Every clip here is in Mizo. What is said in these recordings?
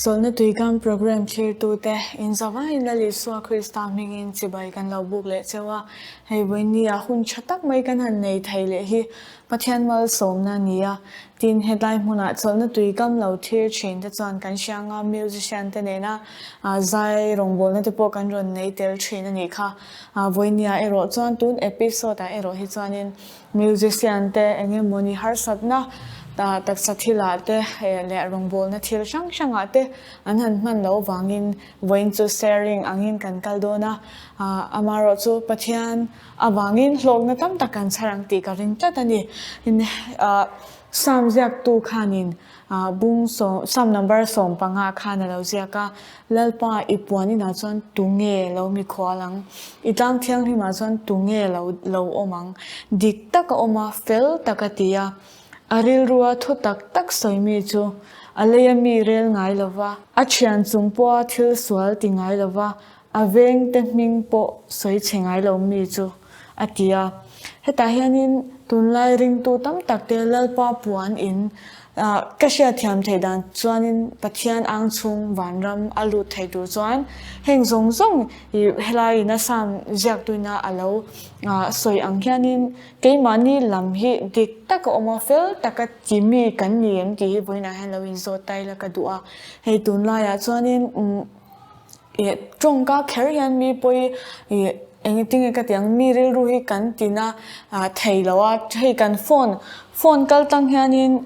Chawlhna Tuikam Programme thlirtute inzavaiin Lal Isua Krista hmingin chibai kan lo buk leh cheu a. Hei vawinia hun tha tak mai kan han nei thei leh hi Pathian malsawmna a ni a. Tin, hetlai hmunah chawlhna tuikam lo thlir thin te chuan kan hrianga musician te nena zai rawngbawlna te pawh kan rawn nei tel thin a nih kha. Vawinia erawh chuan tun episode ah erawh hi chuanin Musician te eng emawni harsatna taksa thilah te leh rawngbawlna thil hrang hrangah te an han hman loh avangin vawiin chu sharing angin kan kal dawn a, amaherawh chu Pathian avangin hlawkna tam tak kan chhar ang tih ka ring tlat a ni. Psalm ziaktu khanin Bung sawm, Psalm number 15 khan a lo ziak a, Lalpa, i puan inah chuan tunge lo mikhual ang? I tlang thianghlimah chuan tunge lo lo awm ang? Dik tak a awm a, fel tak a ti a. A rilrua thu tak tak sawi mi chu a leia mi rel ngai lo va, a thian chung pawha thil sual ti ngai lo va, A vengte hming pawh sawi chhe ngai lo mi chu, a ti a. Hetah hianin tunlai ringtu tam tak te Lalpa puan in ka hriatthiam theih dan chuanin Pathian ang chhung vanram a lut thei tur chuan heng zawng zawng i helai in a sam ziaktuina a lo sawi ang hianin keimahni lam hi dik taka awm a, fel taka ti mi kan ni em tih hi vawiinah hian lo inzawt ta ila ka duh a. Hei tunlaiah chuanin. Ih tawngka kher hian mi pawi ih engtin nge ka tih ang mi rilru hi kan tina ah thei lo a hei kan phone phone kal tang hianin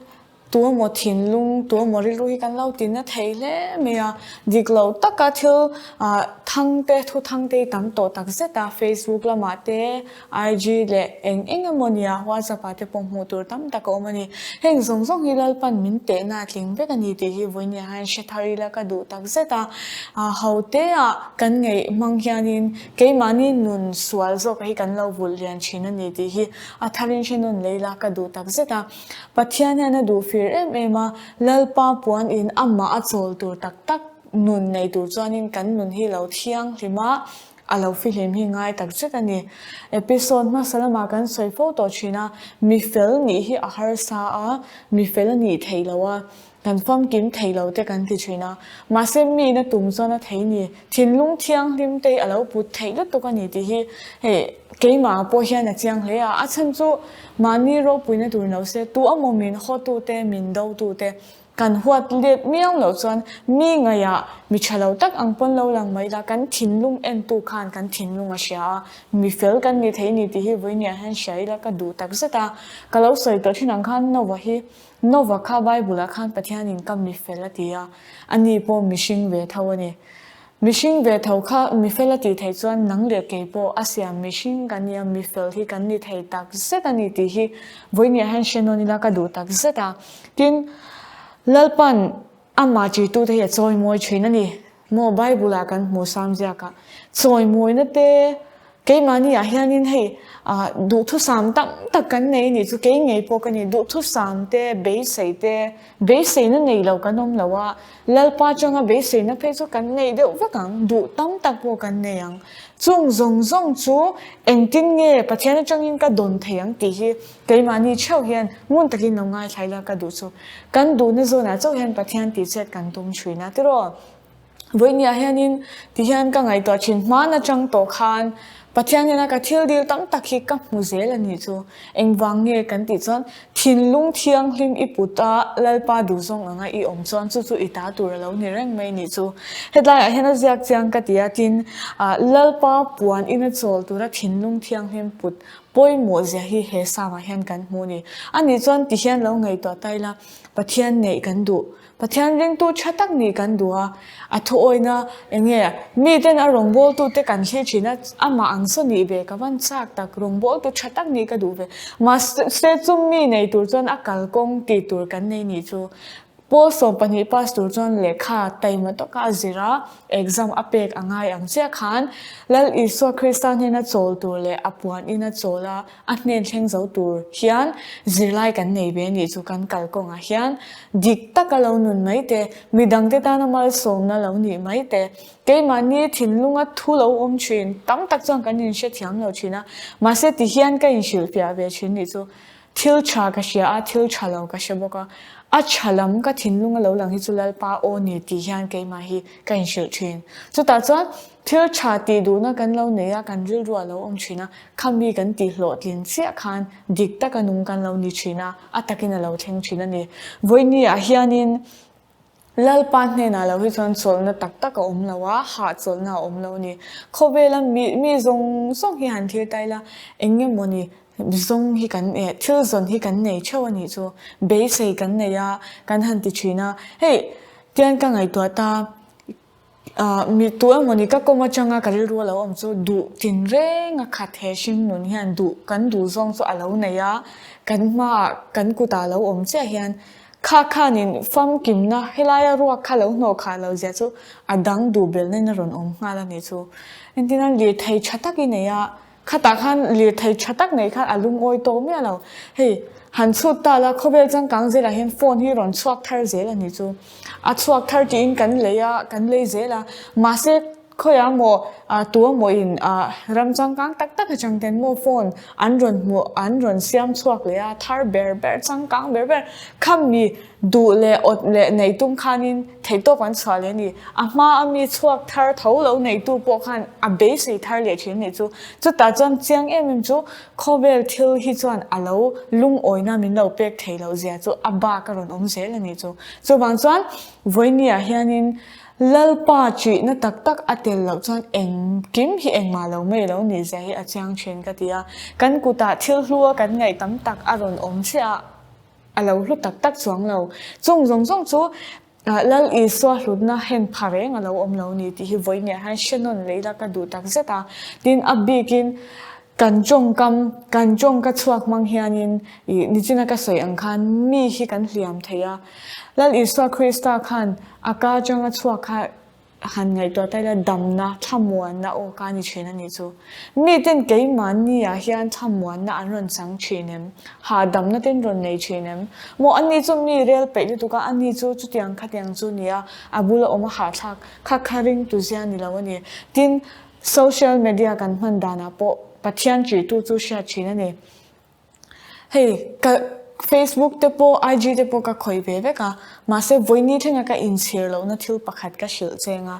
tu emaw thinlung tu emaw rilru hi kan lo tina thei hle mai a dik lo taka thil ah thang te thu thang te hi tam tawh tak zet a facebook lamah te IG leh eng eng emaw nia WhatsApp ah te pawh hmuh tur tam tak a awm a ni. Heng zawng zawng hi Lalpan min tehna a tling vek a ni tih hi vawinia hian hre thar ila ka duh tak zet a. Ho te ah kan ngaih hmang hianin keimahni nun sual zawk hi kan lo vulh lian thin a ni tih hi a tharin hre nawn leh ila ka duh tak zet a. Pathian hian a duh fir em em a, Lalpa puan in amah a chawl tur tak tak nun nei tur chuanin kan nun hi lo thianghlim a, A lo fihlim hi ngai tak zet a ni. Episode hmasa lamah kan sawi fo tawh thin a, mi fel nih hi a harsa a, mi fel a nih theih loh a, kan famkim thei lo te kan ti thin a. Mahse miin a tum chuan a thei ni, thinlung thianghlim te hi a lo put theih lutuk a ni tih hi hei keimah pawh hian a chiang hle a. A chhan chu mahni ropuina tur lo se, tu emaw min hawtute, min dotute, Kan huat let miau loh chuan mi ngaihah mi tha lo tak ang pawn lo lang mai la, kan thinlung entu khan kan thinlung a hria a, mi fel kan ni thei ni tih hi vawinia hian hria ila ka duh tak zet a. Ka lo sawi tawh thin ang khan Nova hi, Nova kha Bible ah khan Pathianin ka mi fel a ti a, ani pawh mihring ve tho a ni. Mihring ve tho kha mi fel a tih theih chuan nang leh kei pawh a siam mihring kan nia, mi fel hi kan ni thei tak zet a ni tih hi vawinia hian hre nawn ila ka duh tak zet a. Tin, Lalpan amah ṭitute hi a chawimawi ṭhin a ni. Maw Bible-ah kan hmuh sam ziakah chawimawina te keimahni ah hianin hei duhthusam tam tak kan nei a nih chu kei ngei pawh ka ni duhthusam te beisei te beiseina nei lo kan awm lo a Lalpa changa beiseina phei chu kan nei deuh vek ang duh tam tak pawh kan nei ang chung zawng zawng chu engtin nge Pathian atangin ka dawn thei ang tih hi keimahni theuh hian ngun takin lo ngaithla ila ka duh chu kan duhna zawnah chauh hian Pathian tihchet kan tum thin a tiraw. Vawinia hianin tihian ka ngaihtuah thin hman atang tawh khan Pathian hian a ka thil dil tam tak hi ka hmu zel a nih chu. Engvang nge kan tih chuan thinlung thianghlim i put a Lalpa duhzawng anga i awm chuan chu chu i ta tur a lo ni reng mai nih chu. Hetlaiah hian a ziak chiang ka ti a tin Lalpa puan ina chawl tura thinlung thianghlim put pawimawh zia hi he Psalm ah hian kan hmu a ni. Anih chuan tihian lo ngaihtuah ta ila Pathian neih kan duh Pathian ringtu tha tak nih kan duh a, a thuawina eng nge miten a rawngbawltute kan thlir thin a, amah ang saw nih ve ka van chak tak, rawngbawltu tha tak nih ka duh ve. Mahse chu mi nei tur chuan a kalkawng tih tur kan nei nih chu Paul 12 pass tur chuan lehkha taima tawka a zir a, exam a pek a ngai ang chiah khan Lal Isua Krista hnena chawl tur leh a puan ina chawl a, A hnen thleng zo tur hian zirlai kan nei ve anih chu kan kalkawngah hian dik taka lo nun mai te, midangte tana malsawmna lo nih mai te, keimahni thinlunga thu lo awm thin tam tak chuan kan inhrethiam lo thin a, mahse ti hian ka inhrilhfiah ve thin nih chu. Thil tha ka hria a, thil tha lo ka hre bawk a. A tha lam ka thinlung a lo lang hi chu Lalpa aw ni tih hian keimah hi ka inhrilh thin. Chutah chuan thil tha tih duhna kan lo nei a, kan rilru a lo awm thin a, khami kan tih hlawhtlin chiah khan dik taka nung kan lo ni thin a, a takin a lo thleng thin a ni. Vawinia hianin Lalpa hnenah lo hi chuan chawlhna tak tak a awm lo a, hahchawlhna a awm lo a ni. Khawvela mi mi zawng zawng hi han thlir ta ila, eng nge mawni zawng hi kan eh thil zawn hi kan nei theuh a nih chu, beisei kan nei a, kan han ti thin a. Hei, tian ka ngaihtuah ta, Ah, mi tu emawni ka kawm atanga ka rilru a lo awm chu duh tinreng a khat he hring nun hian duh kan duh zawng chu a lo nei a, kan hmaah kan kutah a lo awm chiah hian kha khanin famkimna helaia ruak kha lo hnawh khah lo zia chu a dang duh belhna in a rawn awm nghal a nih chu. Engtin a lirthei tha tak i nei a, Khatah khan lirthei tha tak nei khan a lungawi tawk miah lo. Hei, han chhut ta la, khawvel changkang zelah hian phone hi rawn chhuak thar zel a nih chu. A chhuak thar tiin kan lei a, kan lei zel a. Mahse, khawiah maw, tu emaw in ram changkang tak tak atang ten maw phone an rawn hmuh, an rawn siam chhuak leh a, thar ber ber, changkang ber ber khami Duh leh awt leh neih tum khanin theihtawp an chhuah leh a ni. A hma a mi chhuak thar tho lo neihtu pawh khan a beisei thar leh thin a nih chu. Chutah chuan chiang em em chu khawvel thil hi chuan a lo lungawina min lo pek thei loh zia chu a bak a rawn awm zel a nih chu. Chuvang chuan vawinia hianin Lalpa ṭihna tak tak a tel loh chuan engkim hi engmah lo mai lo nih zia hi a chiang thin ka ti a. Kan kutah thil hlua kan ngaih tam tak a rawn awm chiah a. A lo hlu tak tak chuang lo. Chung zawng zawng chu Lal Isua hlutna hen pha reng a lo awm lo ni tih hi vawiin hian hre nawn leh ila ka duh tak zet a. Tin, a bikin kan tawngkam, kan tawngka chhuak hmang hianin ih nichina ka sawi ang khan mi hi kan hliam thei a. Lal Isua Krista khan a ka atanga chhuak kha Han ngaihtuah ta ila damna, thlamuanna aw ka ni thin a nih chu. Miten keimahni ah hian thlamuanna an rawn chang thin em? Hahdamna ten rawn nei thin em? Maw ani chu mi rel peih lutuk a, ani chu chutiang khatiang chu nia, a bula awm a hahthlak kha kha ring tu zia ni lo a ni. Tin, social media kan hman danah pawh Pathian ṭihtu chu hriat thin a ni. Hei ka Facebook te pawh IG te pawh ka khawih ve vek a, mahse vawiini thlenga ka inchhir lohna thil pakhat ka hrilh cheng a,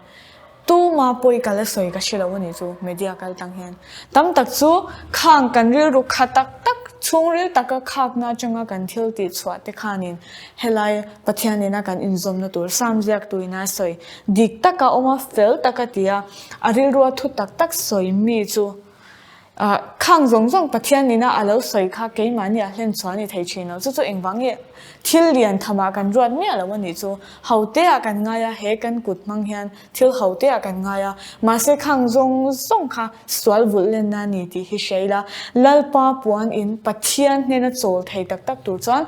tuma pawi ka la sawi ka hre lo a nih chu media kal tang hian. Tam tak chu khang kan rilru kha tak tak chhungril taka khakna atanga kan thil tih chhuah te khanin helai Pathian nena kan inzawmna tur Psalm ziaktuin a sawi dik taka awm a, fel taka ti a, a rilrua thu tak tak sawi mi chu Khang zawng zawng Pathian nena a lo sawi kha keimahni a hlen chhuah a ni thei thin lo. Chu chu engvang nge thil lian thamah kan ruat miah lo a nih chu. Hoteah kan ngai a, he kan kut hmang hian thil hoteah kan ngai a. Mahse khang zawng zawng kha sual vulh lenna a ni tih hi hria ila, Lalpa puan in Pathian hnena chawl thei tak tak tur chuan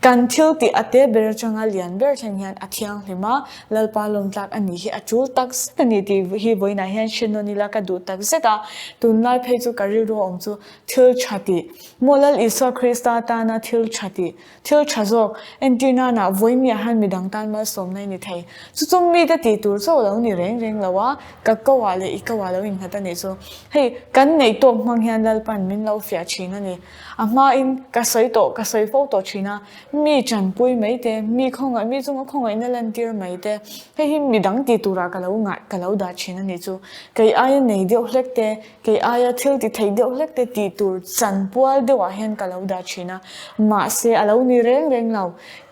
Kan thil tih a te ber atanga lian ber thleng hian a thianghlim a, Lalpa lawmtlak a nih hi a tul tak zet a ni tih hi vawiinah hian hre nawn ila ka duh tak zet a. Tunlai phei chu ka rilru a awm chu thil tha tih, maw Lal Isua Krista tana thil tha tih, thil tha zawk entir nana vawiinniah hian midang tan malsawmna i ni thei. Chu chu mite tih tur chauh lo ni reng reng lo a, ka ko ah leh i ko ah lo innghat a nih chu. Hei, kan neih tawk hmang hian Lalpan min lo fiah thin a ni. A hmain ka sawi tawh, ka sawi fo tawh thin a, mi tanpui mai te, mi khawngaih, mi chunga khawngaihna lantir mai te, hei hi mi dang ti turah ka lo ngah, ka lo dah thin a nih chu. Kei aia nei deuh hlek te, kei aia thil ti thei deuh hlek te tih tur chanpual deuhah hian ka lo dah thin a, mahse a lo ni reng reng lo.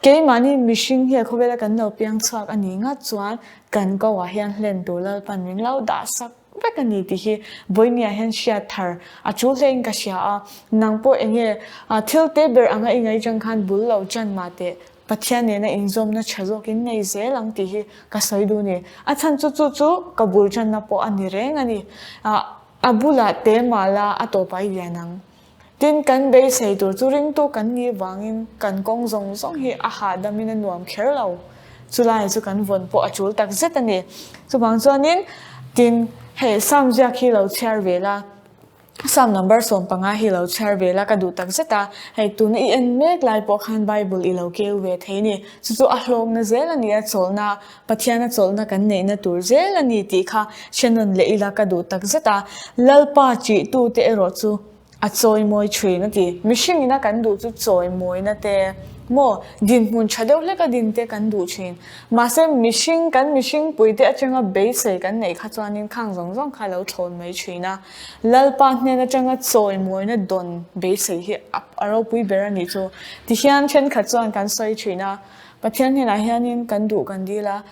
Keimahni mihring hi a khawvela kan lo piang chhuak a nih ngat chuan kan ko ah hian hlen tur Lalpan min lo dah sak. vek a ni tih hi vawinia hian hriat thar a tul hle in ka hria a, nang pawh enge thil te ber anga i ngaih chang khan bul lo chan mah teh Pathian nena inzawmna tha zawk in nei zel ang tih hi ka sawi duh ni. A chhan chu chu chu ka bul channa pawh a ni reng a ni. A bulah te mah la a tawpah i lian ang. Tin, kan beisei tur chu ringtu kan nih vangin kan kawng zawng zawng hi a hahdamin a nuam kher lo. Chulai chu kan vawn pawh a tul tak zet a ni. Chuvang chuanin, tin, hei Psalm ziak hi lo chhiar ve la, Psalm number 15 hi lo chhiar ve la ka duh tak zet a, hei tuna i en mek lai pawh khan Bible i lo keu ve thei a ni. Chu chu a hlawkna zel a ni a, chawlhna, Pathiana chawlhna kan neihna tur zel a ni tih kha hre nawn leh ila ka duh tak zet a. Lalpa ṭihtute erawh chu. A chawimawi thin a ti. Mihring ina kan duh chu chawimawina te maw dinhmun tha deuh hleka din te kan duh thin. Mahse mihring kan mihring puite atanga beisei kan neih kha chuanin khang zawng zawng kha a lo thlawn mai thin a. Lalpa hnen atanga chawimawina dawn beisei hi a ropui ber a nih chu. Tihian thenkhat chuan kan sawi thin a, Pathian hnenah hianin kan duh kan dil a,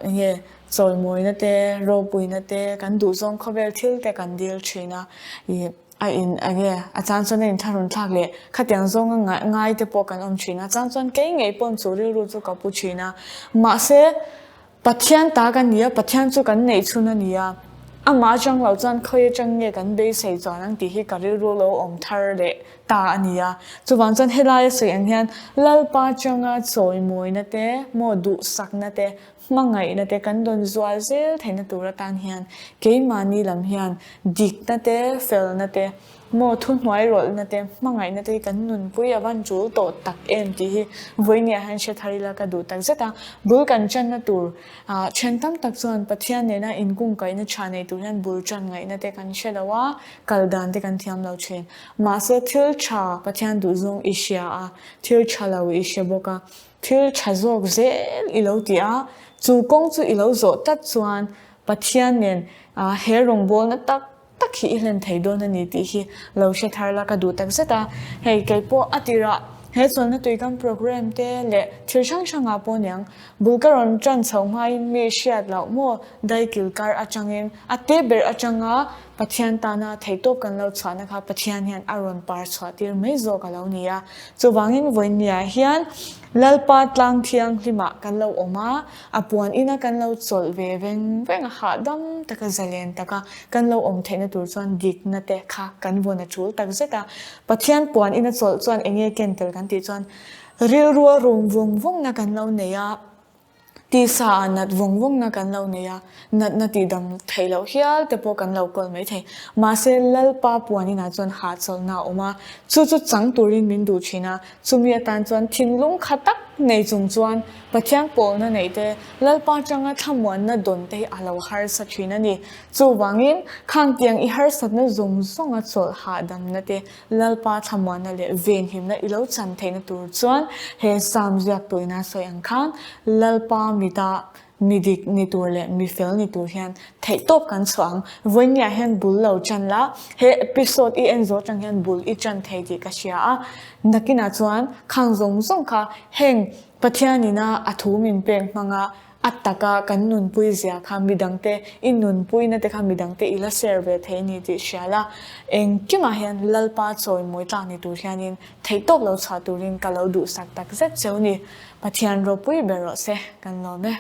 enge Chawimawina te, ropuina te, kan duhzawng khawvel thil te kan dil thin a, ih a in enge a chang chuan a inthlahrun thlak leh khatiang zawnga ngai ngai te pawh kan awm thin a, chang chuan kei ngei pawn chu rilru chu ka pu thin a, mahse Pathian ta kan ni a, Pathian chu kan neih chhun a ni a, amah atang lo chuan khawi atang nge kan beisei chuan ang tih hi ka rilru lo awm thar leh ta a ni a, chuvang chuan helaia sawi ang hian Lalpa atanga chawimawina te, maw duhsakna te, Hmangaihna te kan dawn zual zel theihna tur atan hian keimahni lam hian dikna te, felna te, maw thuhnuai rawlhna te, hmangaihna te hi kan nunpui a van tul tawh tak em tih hi vawinia hian hre thar ila ka duh tak zet a. Bul kan tanna tur ah then tam tak chuan Pathian nena inkungkaihna tha nei tur hian bul tan ngaihna te kan hre lo a, kal dan te kan thiam lo thin. Mahse thil tha Pathian duhzawng i hria a, thil tha lo i hre bawk a, Thil tha zawk zel i lo ti a, chu kawng chu i lo zawh tlat chuan Pathian nen he rawngbawlna tak tak hi i hlen thei dawn a ni tih hi lo hre thar la ka duh tak zet a. Hei kei pawh a tirah he chawlhna tuikam program te leh thil hrang hrangah pawh niang bul ka rawn tan chho hmain mi hriat loh maw daikil kar atangin a te ber atanga Pathian tana theihtawp kan lo chhuahna kha Pathian hian a rawn par chhuah tir mai zawk a lo ni a. Chuvangin vawinia hian Lalpa tlang thianghlimah kan lo awm a, a puan ina kan lo chawlh ve veng veng a, hahdam taka zalen taka kan lo awm theihna tur chuan dikna te kha kan vawn a tul tak zet a. Pathian puan ina chawlh chuan eng nge ken tel kan tih chuan rilrua rum vawng vawngna kan lo nei a. Tisa ah nat vawng vawngna kan lo nei a, natna tihdam theih loh hial te pawh kan lo kawl mai thei. Mahse, Lalpa puan inah chuan hahchawlhna a awm a, chu chu chang turin min duh thin a, chumi atan chuan thinlung kha tak nei chung chuan Pathian pawlna neih te, Lalpa atanga thlamuanna dawn te hi a lo harsa thin a ni. Chuvangin, khangtiang i harsatna zawng zawnga chawlh hahdamna te, Lalpa thlamuanna leh venhimna i lo chan theihna tur chuan he Psalm ziak tuina sawi ang khan Lalpa mita mi dik ni tur leh mi fel ni tur hian theihtawp kan chhuah ang. Vawinia hian bul lo chan la, he episode i en zawh atang hian bul i chan thei tih ka hria a, nakinah chuan khang zawng zawng kha heng Pathianina a thu min pek hmanga A taka kan nunpui zia kha midangte i nunpuina te kha midangte i la share ve thei ni tih hria la, engkimah hian Lalpa chawimawi tlak ni tur hianin theihtawp lo chhuah turin ka lo duhsak takzet cheu ni. Pathian ropui ber rawh se, kan lawm e.